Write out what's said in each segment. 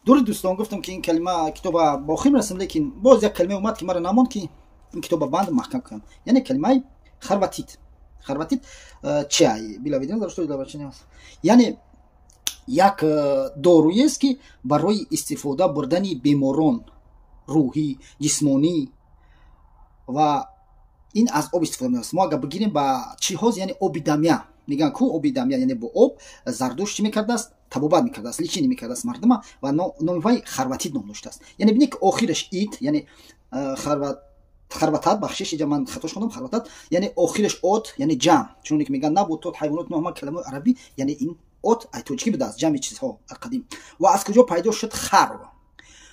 Дуруд, дӯстон. Гуфтам, ки ин калима китоба ба охир мерасам, лекин боз як калима омад, ки мара намонд, ки ин китоба банд маҳкам кунам, яъне калимаи хорватит. Хорватит чи яъне як доруест, ки барои истифода бурдани беморон рӯҳӣ, ҷисмонӣ, ва ин аз об истифода меояд. Мо агар бигирем ба чӣ ҳоз, яъне оби дамя мегӯянд ку, оби дамя, яъне бо об Зардушт чӣ мекардааст? Табобат мекардааст, лечение мекардааст мардума ва номи вай хорватит ном доштааст. Яъне бинед, ки охираш ит, яъне харватат, бахшиш, иҷа ман хатош хондам, харватат, яъне охираш от, яъне ҷамъ, чуноне ки мегӯянд наботот, ҳайвонот, ҳама калимаи арабӣ, яъне ин от ай тоҷикӣ будааст, ҷамъи чизҳо дар қадим. Ва аз куҷо пайдо шуд харв?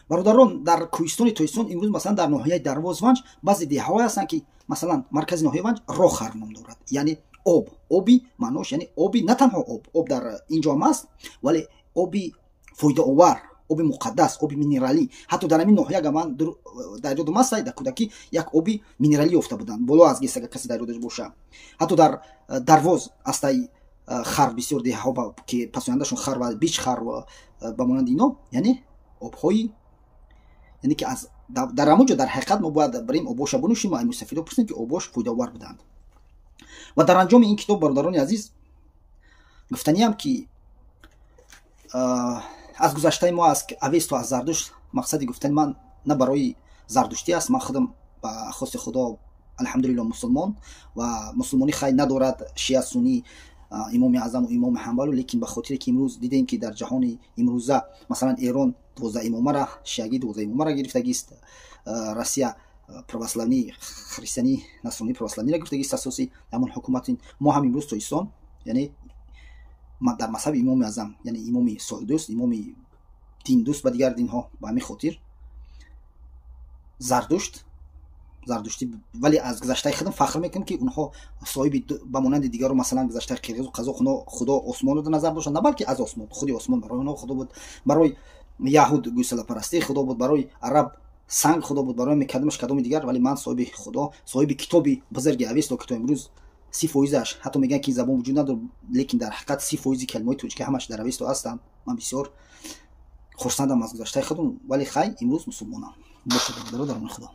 Бародарон, дар кӯҳистони Тоҷикистон имрӯз, масалан, дар ноҳияи Дарвоз, Ванҷ, баъзе деҳаҳое ҳастанд, ки масалан маркази ноҳияи Ванҷ Рохар ном дорад, яъне об, оби маънош, яъне оби, на танҳо об, об дар инҷо ҳам аст, вале оби фоидаовар, оби муқаддас, оби минералӣ. Ҳатто дар ҳамин ноҳия, агар ман дар ёдам аст, дар кӯдакӣ як оби минералӣ ёфта буданд боло аз ГЭС, агар касе дар ёдаш боша. Ҳатто дар Дарвоз астаи хар бисёр деҳаҳо, ки пасояндашон хар ва бич хар ба монанди ино, яъне обҳои, яъне ки аз дар ҳамон ҷо дар ҳақиқат мо бояд барем, обоша бинӯшем ва мусафидо пурсем, ки обош фоидаовар буданд. Ва дар анҷоми ин китоб, бародарони азиз, гуфтаниям, ки аз гузаштаи мо, аз Авесто, аз Зардушт, мақсади гуфтани ман на барои зардуштӣ аст. Ман худам ба хости Худо, алҳамдулилло, мусулмон, ва мусулмонӣ хай надорад шия, сунӣ, имоми аъзаму имоми ҳанбалу, лекин ба хотире ки имрӯз дидем, ки дар ҷаҳони имрӯза, масалан, Эрон 12 имомара, шиагӣ 12 имомара гирифтагист, Россия православный, христианӣ, насронӣ, православный ро гирифтагист, асоси ҳамон ҳукумати мо ҳам имрӯз Тоҷикистон, яъне дар мазҳаби имоми аъзам, яъне имоми сулҳдӯст, имоми диндӯст ба дигар динҳо, ба ҳамин хотир Зардушт, зардуштӣ. Вале аз гузаштаи худам фахр мекунам, ки онҳо соҳиби ба монанди дигарро, масалан, гузаштаи қирғизу қазоқ, онҳо худо осмонро дар назар доштанд, на балки аз осмон, худи осмон барои онҳо худо буд, барои яҳуд гӯсалапарастӣ худо буд, барои араб санг худо буд, барои кадомаш кадоми дигар. Вале ман соҳиби худо, соҳиби китоби бузурги Авесто, ки то имрӯз 30 фоизаш, ҳатто мегӯянд, ки ин забон вуҷуд надорад, лекин дар ҳақиқат 30 фоизи калимаҳои тоҷикӣ ҳамаш дар Авесто ҳастанд. Ман бисёр хурсандам аз гузаштаи худам, вале хай, имрӯз мусулмонам. Бошад, бародаро, дар амони Худо.